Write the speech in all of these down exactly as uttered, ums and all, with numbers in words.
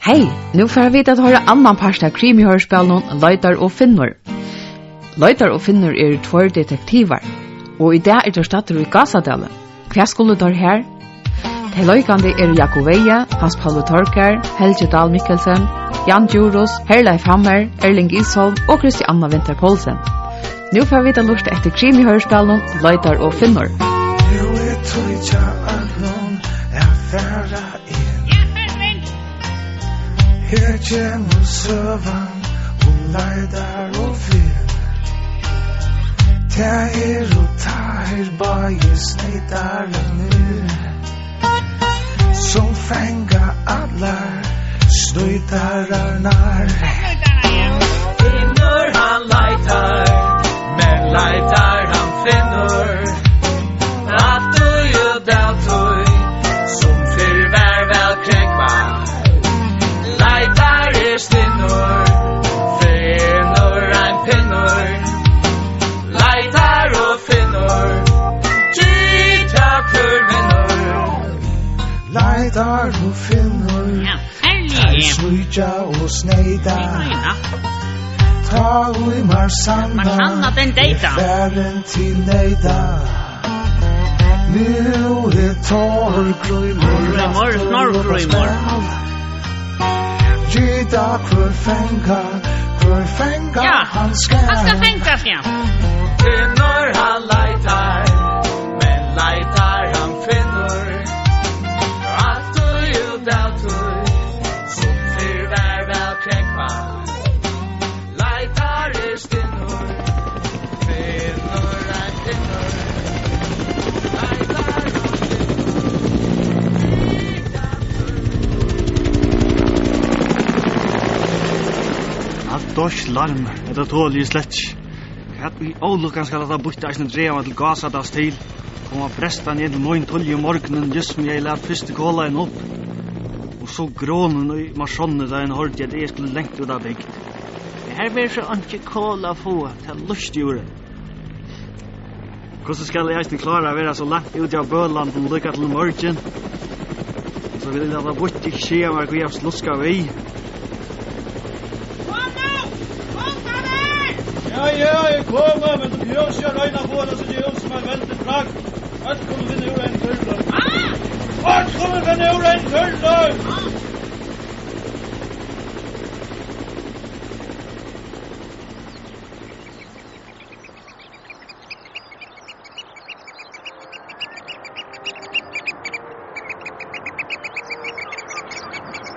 Hey, nú fara vit at hoyra annan part av krimihoyrispælinum Leitar og Finnur. Leitar og Finnur eru tveir detektivar, og í dag eru teir staddir í Gásadali. Hvat skulu teir her? Tey leikandi eru Jakob Veyhe, Hans Pauli Torkær, Helgi Dahl Mikkelsen, Jan Djurhuus, Herleif Hammer, Erling Isholm og Kristianna Winther Poulsen. Nú fara vit at lurta eftir krimihoyrispælinum Leitar og Finnur. Nú er tíð hjá øllum at fara inn. Her kemur søgan um Leitar og Finn. Tað eru teir báðir sneytararnir, sum fanga allar snýtararnar. Finnur hann leitar, men leitar hann finnur. Altíð út av tí, sum fyrr var væl krógvað. Leitar er stinnur, finnur ein pinnur. Leitar og finnur, gita hvør vinnur. Leitar og finnur, ja, herlig. Teir sníkja og sneyta. Nei, nei. Tá ið Marsanna, Marsanna, den deyta, er farin til neyta. Nú er Torgrímur, Torgrímur, aftur Snorgrímur. Upp á spæl. Gita hvør fanga, hvør fanga, ja, hann skal. Hann skal fangast, ja. Finnur hann leitar, men leitar hann finnur. Altíð út av tí, sum fyrr var væl krógvað. Leitar er stinnur, finnur ein pinnur. Leitar og finnur. Alt doyrt larm, hetta toli eg slett ikki. Hvat í ólukkan skal hetta býttið eisini draga meg til Gásadals til? Koma prestandi inn til mín tíðliga um morgunin, júst sum eg læt fyrstu kolaðin upp. Og so gránin í Marsánni, tá ein hoyrdi, at eg skuldi langt út á bygd. Har verður so einki kol at fáa, tað lýsti úr. Hvussu skal eg eisini klára at vera so langt úti á bølandum líka til morgin? So vil eg lata býttið siga mær, hví eg luskar við. Kom nú! Kom, kom her! Ja, ja, eg komi, men tú behøvir ikki at royna at fáa tað at síggja út sum ein veldig bragd. Øll kunnu finna úr einum tørri. Ah! Øll kunnu finna úr einum tørri!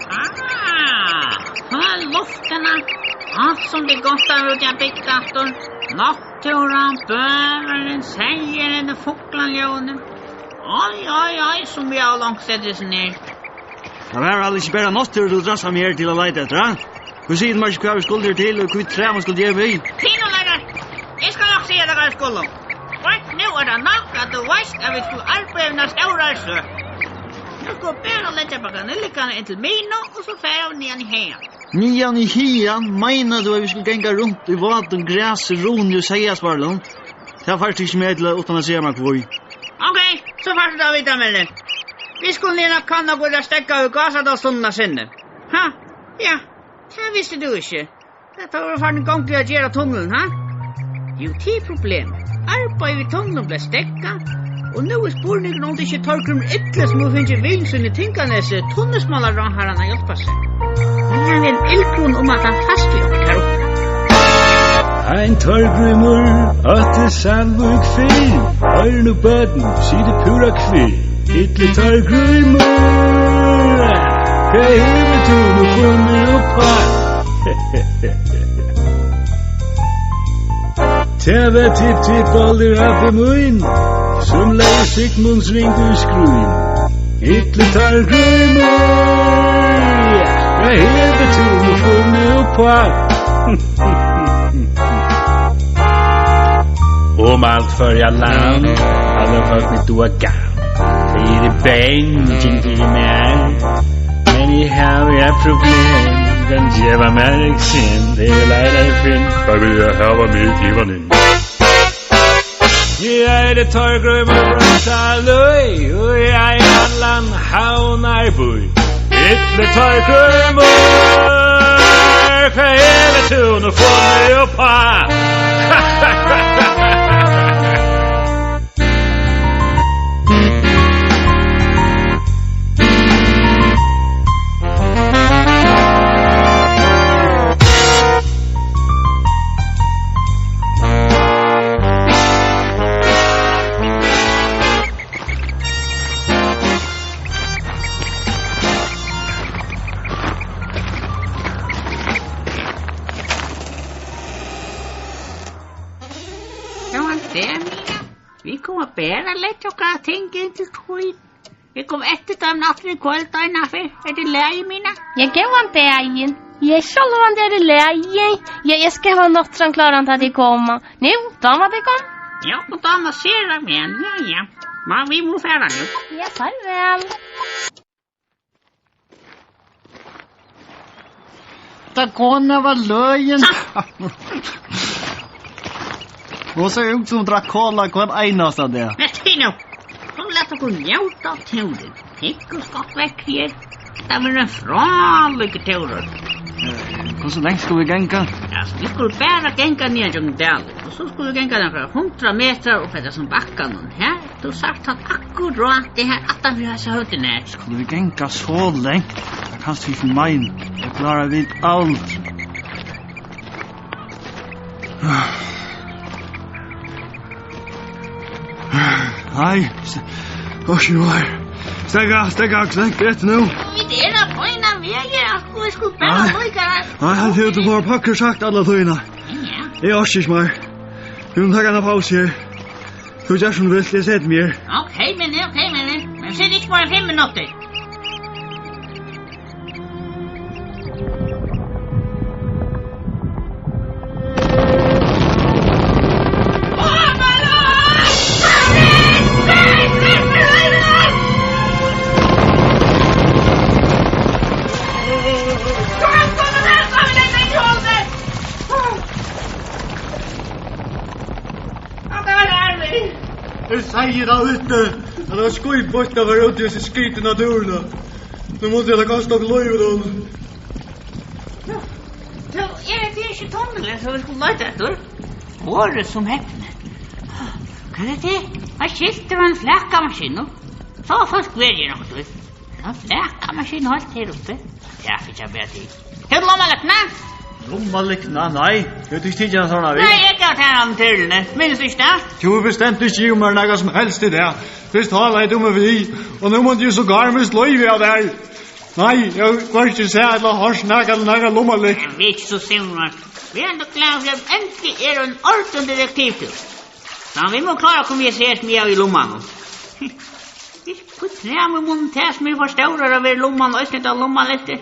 Ah! Ah, føl luftina. Alt sum tað er gott at vera úti á bygd aftur. Náttúran, bøurin, seyðurin og fuglaljóðini. Oj, oj, oj, sum vit hava langt eftir hesum her. Tað var væl ikki bara náttúru, tú drassaði meg her til at leita eftir, ha? Hví sigur tú mær ikki, hvat vit skuldu her til, og hví træ man skuldi geva við? Tit nú lærarar, eg skal nokk siga tær, hvat vit skulu. Beint nú er tað nokk, at tú veitst, at vit skulu arbeiða við eina stóra søk. Nú skulu vit bara leggja bakanillikkarnar inn til minu, og so fara vit niðan í hagan. Niðan í hagan? Meinar tú, at vit skulu ganga runt í vátum grasi, runi og seyðaspárlum? Tað fært tú ikki meg til, uttan at siga mær hví. Ókey, so fært tú tað at vita, Melli. Vit skulu niðan at kanna, hvussu tað steðgar við Gásadalstunnilin sinni. Ha? Ja, tað visti tú ikki. Tað var farin í gongd við at gera tunnilin, ha? Jú, tað er problem. Arbeiðið við tunlinum bleiv steðgað, og nú er spurningurin, um tað ikki er Torgrímur Illi, sum hevur fingið vin sín í Tinganesi, tunnilsmálaráðharran, at hjálpa sær. Nú havi eg ein illgruna um, at hann fæst við okkurt har uppi. Ein Torgrímur átti Sandvík fyrr, hoyr nú børn, sig tað púra kvirr. Illi Torgrímur, hvat hevur tú nú funnið upp á? Tað var Tipp Tipp Baldur, abbi mín, sum legði Sigmundsring í skrín. Illi Torgrímur, hvat hevur tú nú funnið upp á? Um alt Føroya land, alla fólk mitt duga gam. Tey eru bangin fyri mær, men eg havi eitt problem. Kann geva mær eksem, tey vil eisini finn. Tey vilja hava meg hivanin. Eg eri Torgrímur frá Saløy, og eg eigi allan Havnarbý. Eg Illir tveir krímar, hvat hevur tú nú funnið uppá? Góðan dag, Mía. Vit koma bara at leggja okkara ting inn til tín. Vit koma eftir teimum aftur í kvøld, einaferð. Er tað í lagi, Mía? Ja, góðan dagin. Ja, sjálvandi er í lagi. Ja, eg skal hava nátturðan kláran, tá tit koma. Nú, dámar tykkum? Ja, og dámar sera væl. Ja, ja. Men vit mugu fara nú. Ja, farvæl. Ta kona var løgin. Hon sær út sum drakk kola hvønn einasta dag. Men tey nú, kom, lat okkum njóta túrin. Hygg og skokk vekk her. Tað verður ein frálíkur túrur. Eh, hvussu langt skulu vit ganga? Ja, vit skulu bara ganga niðan gjøgnum dalin. Og so skulu vit ganga nakrar hundrað metrar upp eftir hesum bakkanum her. Tú sært hann akkurát, tað er har aftan fyri hasa høvdina her. Skulu vit ganga so langt? Tað kanst tú ikki meina. Tað klára vit aldri. Nei, s-, orki nú her. Steðga, steðga, steðga, eftir nú. Vit eru á beinanvegin, at vit skulu bara Nei. Líka her. Nei, hann hevur tú bara pakkur sagt alla tíðina. Ja. Eg orki ikki meir. Vit mugu taka eina pausu her. Tú ger sum tú vilt, eg seti meg her. Ok, men, ok, men, men sit ikki meira enn fimm minuttir. Eg segði tað úti, at tað var skítbeitt at vera úti í hesi skítna túruni. Nú mundi tað kosta okkum lívið, Óli. Nú, tú, er tað ikki tunnilin, sum vit skulu leita eftir? Vorðið sum hepni. Hvat er tað? Eitt skilt yvir eini flakamaskinuni. So fólk verið nokk, tú. Ein flakamaskinuni heilt her uppi. Tað er ikki bara til. Hevur tú lummalyktina? Lummalyktina? Nei, eg hevði ikki tikið hana sovorðna við. Nei, eg gav tær hana til, minnist tú ikki tað? Tú hevur bestemt ikki givið mær nakað sum helst í dag. Fyrst hálaði tú meg við, og nú mundi eg so gjarna mist lívið av tær. Nei, eg havi hvørki sæð ella hoyrt nakað til nakra lummalykt. Eg veit ikki so sum var. Vit eru nokk glað fyri, at endiliga er ein ordin detektiv til. Men vit mugu klára okkum við at seta Mía í lummanum. Hvussu kravir munnu tað, sum er for stórar, at vera í lummanum, eisini tá lummalyktir?